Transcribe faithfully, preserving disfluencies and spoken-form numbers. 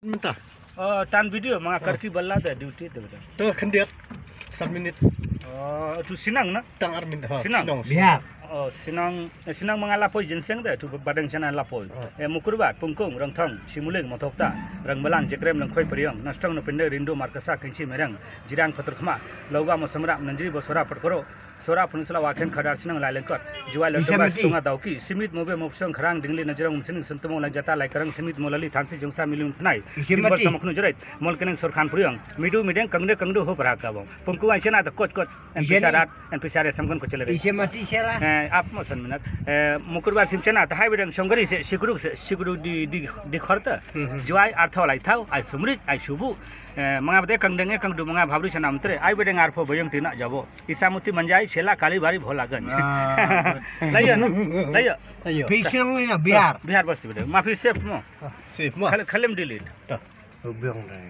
Mynta. Oh, tan video manga karki bala da duty te beda. To khyndiat. Sat minit. Oh, tu Sinang na? Tang ar minit. Ha, Sinang. Sinang. Bihar. Oh, Sinang, eh, Sinang manga lapoi jinseng da tu badeng chana lapoi. Eh, Mukurbat, Pungkung, Rangthong, Simuling, Mothokta, Rangbalang, Jekrem, Langkhoi, Periong, Nastong, Nopende, Rindu, Markasa, Kenchi, Mereng, Jirang, Paturkhma, Lauga, Mosamra, Nanjri, Bosora, Patkoro, Sora, Peninsula, Waken, Khadar, Sinang, Lailengkot, Juai, Lendumba, Situnga, Dauki, Simit, Moge, Mopsong, Kharang, Dingli, Najrong, Sining, Sentumong, Lanjata, Laikarang, Simit, Molali, Thansi, Jongsa, Milim, Tnai, Isimati. Samoknu, Juret, Molkeneng, Sorkhan, Puriang, Midu, Mideng, Kangde, Kangdu, Ho, Parakabong, Pungku, Aisena, the Coach, Coach, and Iseni. Pisharat, and Pisharat, Samkon, Kochele. Isimati, Sera. Eh, ap mo san minit. Eh, Mukurbar Simchana, the highway dang Shongari, se, Shikuduk, se, Shikuduk di, di, di Khorta. Juai, Arthau, Laithau, Ai Sumrit, Ai Shubu. Eh, manga bade Kangdeng, Kangdu, manga Bhabri, Sanam, Tre. Ai bedeng Arpho, Bayong, Tina, Jabo. Isamuti Manjai, Shela, Kalibari, Bholaganj. Ah. Layo, layo. Layo. Phi shnong ina Bihar. Bihar bas bede. Ma phi save mo. Save mo. Khal-, khalem delete. To. Biang dai.